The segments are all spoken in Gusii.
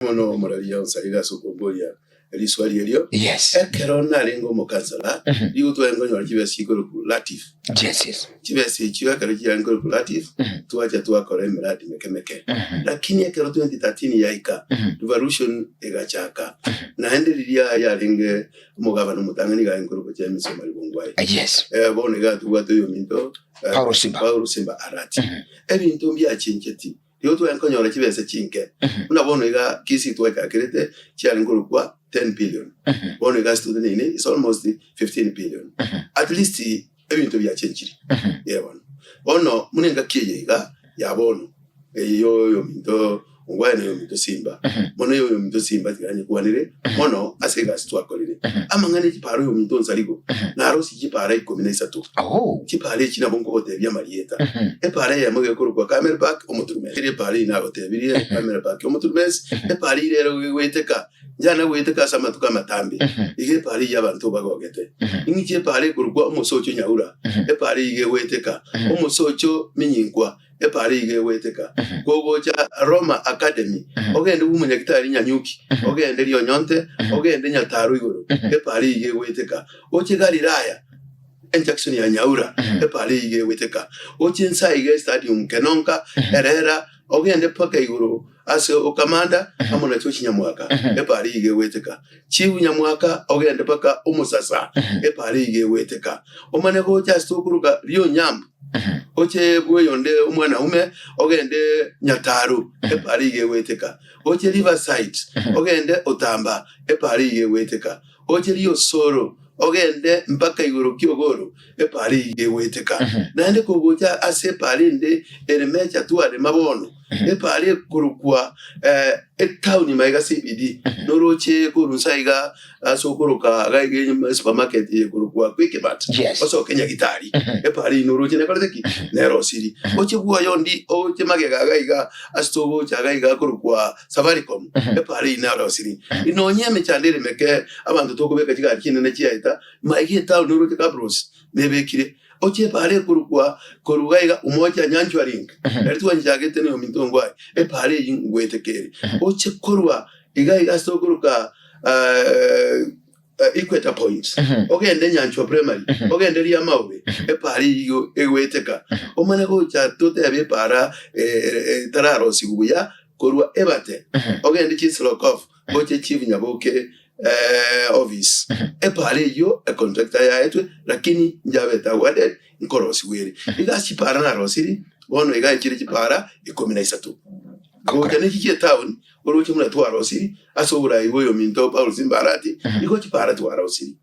Mono omoraria Onsariga ase okomboria riswali erio. Yes. Ekero narenge omokansela, Mhm. nigo twarenge konyora chibesa chikorokwa Latif. Yes, yes. Chibesa echio ekero chiarenge korokwa Latif, Mhm. twacha twakora emiradi meke meke. Mhm. Lakini ekero 2013 yaika, Mhm. revolution egachaka. Naende riria yarenge omogabana omotang'ani iga arenge korokwa James Omari Bongwae. Yes. Eh, bono iga tobwate oyominto eh, Paulo Simba. Paulo Simba Arati. Mhm. Ebinto mbiachincheti. Nigo twarenge konyora chibesa chinke. Buna bono iga Kisii twachakerete chiarenge korokwa 10 billion. Bono iga ase toteneine is almost 15 billion. At least ebinto biachenchiri. Eh bono. Bono buna engaki eye iga ya bono eye ya oyominto Ongwae na oyominto Simba. Bono eye oyominto Simba tiga nyekwanere mono ase egasi twakorire. Amang'ana e chipara oyominto Onsarigo narosie chipara ikomi na isato. Oh. Chipara echi nabo nkogotebia amarieta. Epaara eyemo gekorokwa Carmel Park Omoturumesi. Ere epaara eyio nagotebirie, Carmel Park Omoturumesi, epaara eyio rero gegoeteka, njana goeteka ase amatuko amatambe. Iga epaara eyio abanto bagogete. Ing'iche epaara ekorokwa Omosocho Nyaura, epaara eyio gegoeteka. Omosocho Minyinkwa, epaara eyio gegoeteka. Kogocha Roma Academy, ogende bw'omonyagitari Nyanyuki, ogende Rionyonte, ogende Nyataro igoro, epaara eyio gegoeteka. Oche Galilaya, Enjackson ya Nyaura, epaara eyio iga egweteka gochia inse aiga estadium Kenonka, Erera, ogende mpaka igoro ase Okamanda amo na George Nyamwaka, epaara eyio iga egweteka. Chief Nyamwaka ogende mpaka Omosasa, epaara eyio iga egweteka. Omane gocha ase tokoroka Rionyambu, oche bweyonde Omwanaume, ogende Nyataro, epaara eyio iga egweteka. Oche Riverside, ogende Otamba, epaara eyio iga egweteka. Oche riosoro, ogende mpaka igoro ki'ogoro, epaara eyio egoeteka. Naende kogocha ase epaara ende ere mecha twarema bono, epaara ekorokwa etaoni magega CBD, noroche korwa inse aiga ase okoroka iga iga esupermarket eye ekorokwa Quickmart, Yes. osoke Nyagitari, epaara eyio noroche nekorete ki? Nerosiri. Oche bwoyondi oche magega iga iga ase togocha iga iga akorokwa Safaricom, epaara eyio narosiri. Nonye emechando ere meke, abanto tokobeka chigari chinene chiaeta, maiga etown oroche Kabros nebekire. Oche epaara ekorokwa korwa iga iga Umoja Nyanchwa Link, nari twanchagete na ominto Ongwae, epaara eyio ngweteka ere. Oche korwa iga iga ase tokoroka Equator Point, ogende Nyanchwa Primary, ogende Riamaobe, epaara eyio egoeteka. Omanye gocha totebe epaara etararosigwa buya korwa Ebate, ogende Chislokof, oche Chief Nyaboke office. Epaara eyio econtractor yaetwe lakini njabete awarded nkorosigwa ere. Iga ase chipaara narosiri, bono iga echire chipaara ikomi na isato. Gocha nechi chie etown, Oroche buna twarosiri ase oborai bw'oyominto Paulo Simbarati, igo chipara twarosiri.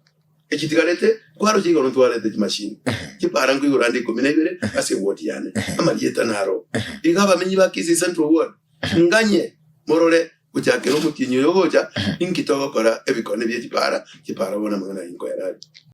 Echitigarete kwaroche igoro ntwarete chimashini. Chipara nkoigoro ande ikomi na ibere ase eward yane. Amarieta naro. Iga abamenyi ba Kisii Central Ward, nganye morore gochakera omotienyi oyo ogocha, inki togokora ebikone bie chipara, chipara bono amang'ana ayio nkoera aria.